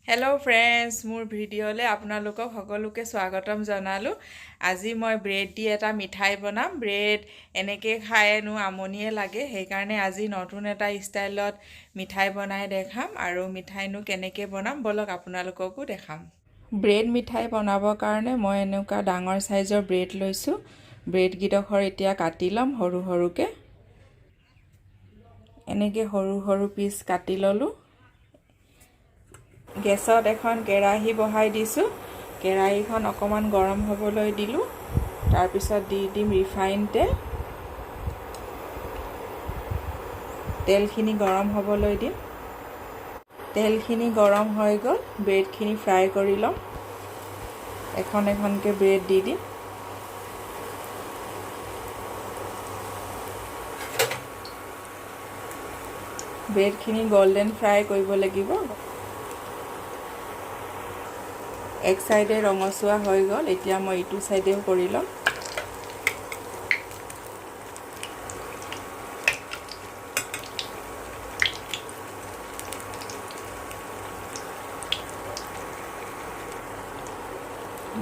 Hello' friends, মোৰ ভিডিঅ'লৈ আপোনালোকক সকলোকে স্বাগতম জনালোঁ। আজি মই ব্ৰেড দি এটা মিঠাই বনাম। ব্ৰেড এনেকৈ খাইনো আমনিয়ে লাগে, সেইকাৰণে আজি নতুন এটা ষ্টাইলত মিঠাই বনাই দেখাম। আৰু মিঠাইনো কেনেকৈ বনাম ব'লক আপোনালোককো দেখাম। ব্ৰেড মিঠাই বনাবৰ কাৰণে মই এনেকুৱা ডাঙৰ চাইজৰ ব্ৰেড লৈছোঁ। ব্ৰেডকেইডোখৰ এতিয়া কাটি ল'ম সৰু সৰুকৈ। এনেকৈ সৰু সৰু পিচ কাটি ল'লোঁ। গেছত এখন কেৰাহী বহাই দিছোঁ। কেৰাহীখন অকণমান গৰম হ'বলৈ দিলোঁ। তাৰপিছত দি দিম ৰিফাইন তেল। তেলখিনি গৰম হ'বলৈ দিম। তেলখিনি গৰম হৈ গ'ল, ব্ৰেডখিনি ফ্ৰাই কৰি ল'ম। এখন এখনকৈ ব্ৰেড দি দিম। ব্ৰেডখিনি গল্ডেন ফ্ৰাই কৰিব লাগিব। এক চাইডে ৰঙচুৱা হৈ গ'ল, এতিয়া মই ইটো চাইডেও কৰি ল'ম।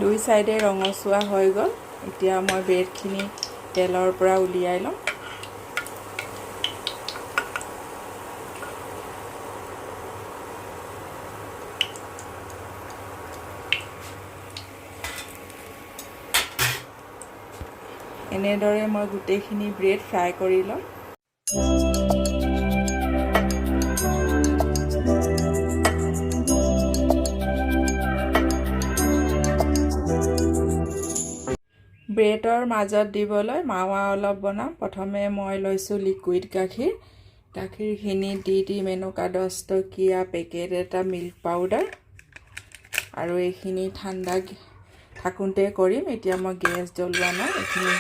দুই চাইডে ৰঙচুৱা হৈ গ'ল, এতিয়া মই ব্ৰেডখিনি তেলৰ পৰা উলিয়াই ল'ম। এনেদৰে মই গোটেইখিনি ব্ৰেড ফ্ৰাই কৰি ল'ম। ব্ৰেডৰ মাজত দিবলৈ মাৱা অলপ বনাম। প্ৰথমে মই লৈছোঁ লিকুইড গাখীৰ। গাখীৰখিনি দি দিম এনেকুৱা 10 টকীয়া পেকেট এটা মিল্ক পাউডাৰ। আৰু এইখিনি ঠাণ্ডা থাকোঁতে কৰিম। এতিয়া মই গেছ জ্বলোৱা নাই, এইখিনি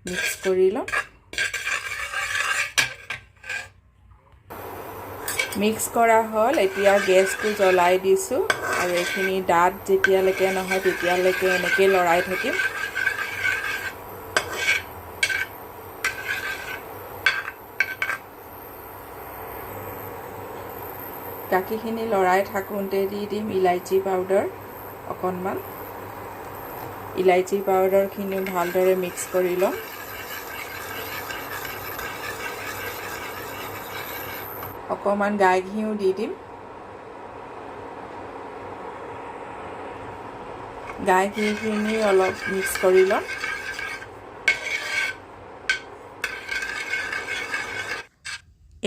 মিক্স কৰি ল'ম। মিক্স কৰা হ'ল, এতিয়া গেছটো জ্বলাই দিছোঁ। আৰু এইখিনি ডাঠ যেতিয়ালৈকে নহয় তেতিয়ালৈকে এনেকৈ লৰাই থাকিম। গাখীৰখিনি লৰাই থাকোঁতে দি দিম ইলাচি পাউডাৰ অকণমান। ইলাচি পাউডাৰখিনিও ভালদৰে মিক্স কৰি ল'ম। অকণমান গাই ঘিউ দি দিম। গাই ঘিউখিনি অলপ মিক্স কৰি ল'ম।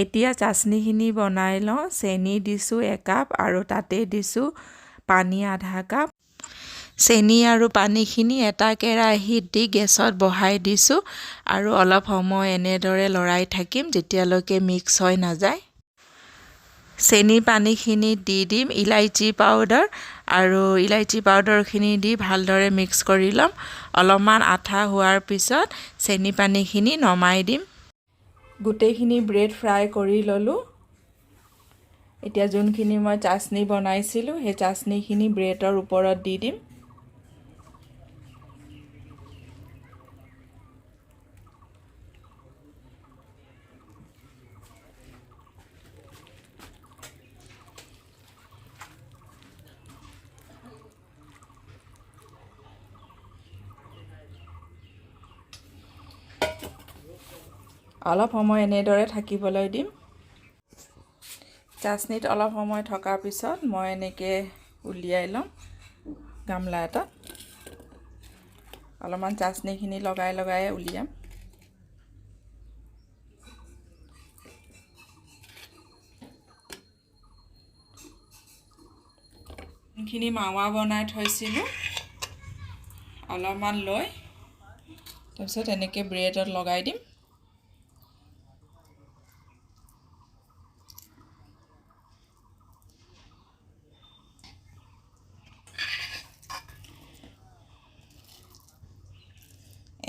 এতিয়া চাটনিখিনি বনাই লওঁ। চেনি দিছোঁ 1 কাপ আৰু তাতে দিছোঁ পানী আধা কাপ। চেনি আৰু পানীখিনি এটা কেৰাহীত দি গেছত বহাই দিছোঁ আৰু অলপ সময় এনেদৰে লৰাই থাকিম যেতিয়ালৈকে মিক্স হৈ নাযায়। চেনি পানীখিনি দি দিম ইলাচি পাউডাৰ আৰু ইলাচি পাউডাৰখিনি দি ভালদৰে মিক্স কৰি ল'ম। অলপমান আঠা হোৱাৰ পিছত চেনি পানীখিনি নমাই দিম। গোটেইখিনি ব্ৰেড ফ্ৰাই কৰি ল'লোঁ। এতিয়া যোনখিনি মই চাটনি বনাইছিলোঁ সেই চাটনিখিনি ব্ৰেডৰ ওপৰত দি দিম। অলপ সময় এনেদৰে থাকিবলৈ দিম। চাটনিত অলপ সময় থকাৰ পিছত মই এনেকৈ উলিয়াই ল'ম গামলা এটাত। অলপমান চাটনিখিনি লগাই লগাই উলিয়াম। যোনখিনি মাৱা বনাই থৈছিলোঁ অলপমান লৈ তাৰপিছত এনেকৈ ব্ৰেডত লগাই দিম।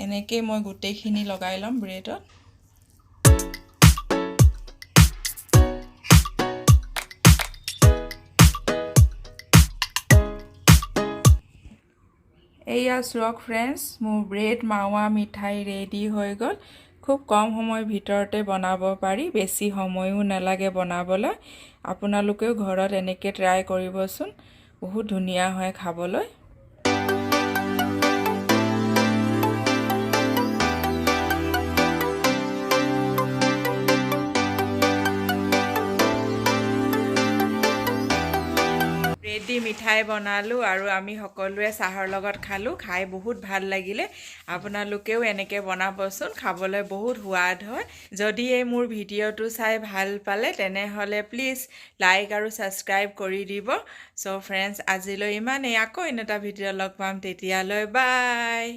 এনেকৈ মই গোটেইখিনি লগাই ল'ম ব্ৰেডত। এইয়া চাওক ফ্ৰেণ্ডছ, মোৰ ব্ৰেড মাৱা মিঠাই ৰেডি হৈ গ'ল। খুব কম সময়ৰ ভিতৰতে বনাব পাৰি, বেছি সময়ো নালাগে বনাবলৈ। আপোনালোকেও ঘৰত এনেকৈ ট্ৰাই কৰিবচোন, বহুত ধুনীয়া হয় খাবলৈ। ব্ৰেড দি মিঠাই বনালোঁ আৰু আমি সকলোৱে চাহৰ লগত খালোঁ। খাই বহুত ভাল লাগিলে। আপোনালোকেও এনেকৈ বনাবচোন, খাবলৈ বহুত সোৱাদ হয়। যদি এই মোৰ ভিডিঅ'টো চাই ভাল পালে, তেনেহ'লে প্লিজ লাইক আৰু ছাবস্ক্ৰাইব কৰি দিব। চ' ফ্ৰেণ্ডছ, আজিলৈ ইমানেই। আকৌ অন্য এটা ভিডিঅ' লগ পাম, তেতিয়ালৈ বাই।